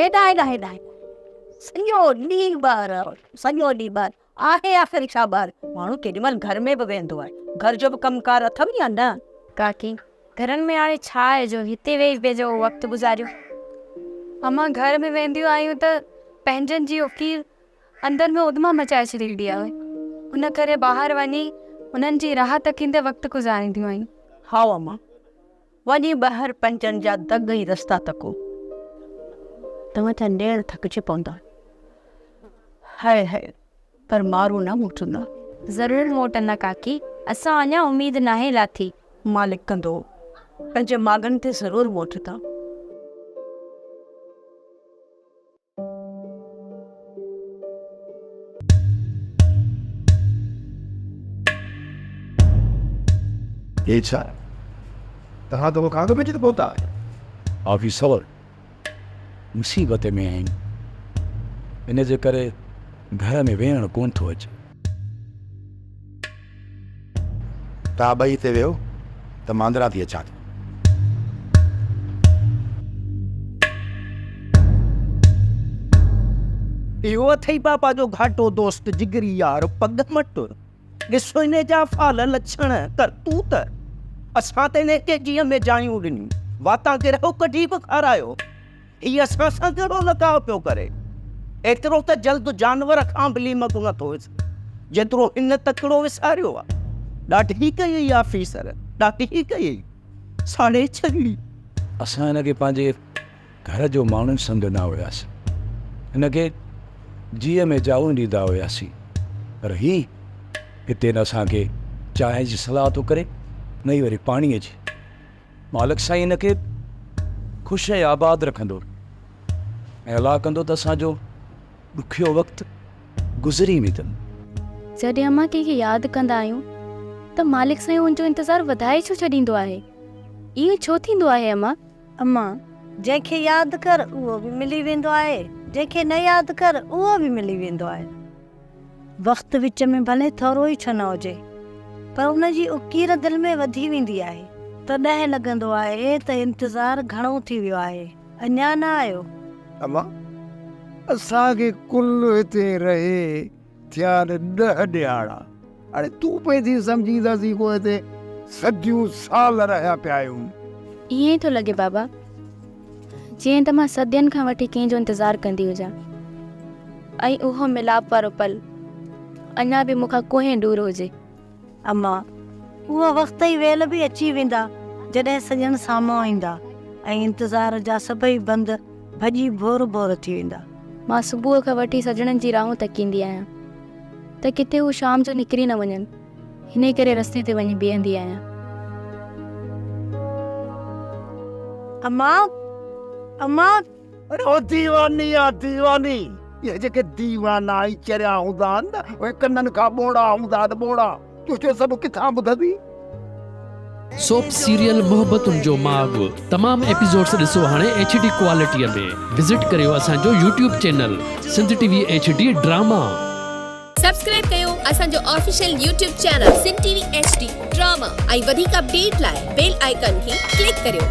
هيڏانهن هيڏانهن هيڏانهن. سڄو ڏينهن ٻاهر سڄو ڏينهن ٻاهر. آهي آخر ڇا ٻاهر؟ ماڻهو ڪيڏي مهل گهر ۾ به ويهندو آهي. گهر جو به ڪم ڪار اٿم يا نه؟ ڪاڪي، گهرن ۾ هاڻي ڇا آهي جو هتي ويهي پنهنجو وقت گذاريون. امان گهر ۾ وينديون آهيون ته پنهنجن جي اڪير اندر ۾ اڌما مچائي ڇڏيندي آهي. ان ڪري ٻاهر وڃي انهن جي راهه تڪيندي وقت گذارينديون آهيون. هائو امان، وڃي ٻاهر پنهنجن جا دڳ ۽ رستا تڪو. توهان جا نيڻ ٿڪجي پوندا. هاء هاء پر مارو نه موٽندا. ضرور موٽندا ڪاڪي، اسان اڃا اميد ناهي لاٿي. مالڪ ڪندو پنهنجي ماڳن تي ضرور موٽندا. هي ڇا؟ توهان ته مون کان اڳ ۾ اچي پهتا آهيو. آفيسر مصيبت ۾ آهن، ان جي ڪري گهر ۾ ويهڻ ڪونه ٿو اچي. توهان ٻئي هتي ويهو ته مان اندران ٿي اچان ٿو. اهو اٿئي بابا جو گهاٽو دوست جگري يار پڳ مٽ. ڏس هن جا فال لڇڻ ڪرتوت. اسان ته هن کي جيء ۾ جايون ڏنيون، واتان گرهه ڪڍي به کارايو. هي اسان سان ڪهڙو لقاء پيو ڪري؟ ايترو ته جلد جانور کان به ليمڪ نه ٿو وسري، جيترو هن تڪڙو وساريو آ. ڏاڍي ڪيئي آفيسر، ڏاڍي ڪيئي. ساڙي ڇڏيئي. اسان هن کي پنهنجي گهر جو ماڻهو سمجهندا هياسين. هن کي جيء ۾ جاء ڏيندا هياسين. پر هي هتي نه اسان کي چانهه جي صلاح ٿو ڪري نه ئي وري پاڻيء جي. مالڪ سائين هن کي خوش ۽ آباد رکندو ۽ الله ڪندو ته اسان جو ڏکيو وقت گذري ويندو. جڏهن امان ڪنهن کي ياد ڪندا آهيون ته مالڪ سائين ان جو انتظار وڌائي ڇو ڇڏيندو آهي؟ ائين ڇو ٿيندو آهي امان؟ امان، جنهن کي ياد ڪر اهو به ملي ويندو آهي، جنهن کي نه ياد ڪر اهو به ملي ويندو آهي. وقت وچ ۾ ڀلي ٿورو ئي ڇو نه هجي، پر ان جي اڪير دل ۾ وڌي ويندي آهي. تڏهن لڳندو آهي ته انتظار گهڻو ٿي ويو آهي، اڃا نه آيو. اما، اسان کي ڪل هتي رهي ٿيا آهن ڏهه ڏهاڙا. اڙي تون پئي ٿي سمجهين ته اسين ڪو هتي صديون سال رهيا پيا آهيون. ائين ئي ٿو لڳي بابا، جيئن ته مان صدين کان وٺي ڪنهن جو انتظار ڪندي هجان ۽ اهو ميلاپ وارو پل اڃا به مون کان ڪوهين ڏور هجي. اما، اهو وقت ۽ ويل به اچي ويندا، جڏهن سڄڻ سامهون ايندا ۽ انتظار جا سڀئي بند ڀڄي ڀور ڀور ٿي ويندا. مان صبح کان وٺي سڄڻن جي راهون تڪيندي آهيان ته ڪٿي هو شام جو نڪري نه وڃن. انهيء ڪري رستي تي وڃي بيهندي آهيان. امان! امان! اڙي او ديواني آ ديواني. اهي جيڪي ديوانا ۽ چريا هوندا آهن نه اهي ڪنن کان ٻوڙا هوندا آهن ٻوڙا. تنهنجو سڏ ڪٿان ٻڌندي؟ سوپ سيريل محبتن جو ماڳ تمام ايپيسوڊس ڏسو هاڻي ايڇ ڊي ڪوالٽي ۾ وزٽ ڪريو اسان جو YouTube channel Sindh T V H D drama. Subscribe ڪيو اسان جو official YouTube channel Sindh T V H D drama ۽ وڌيڪ اپڊيٽ لاء بيل آئيڪان کي ڪلڪ ڪريو.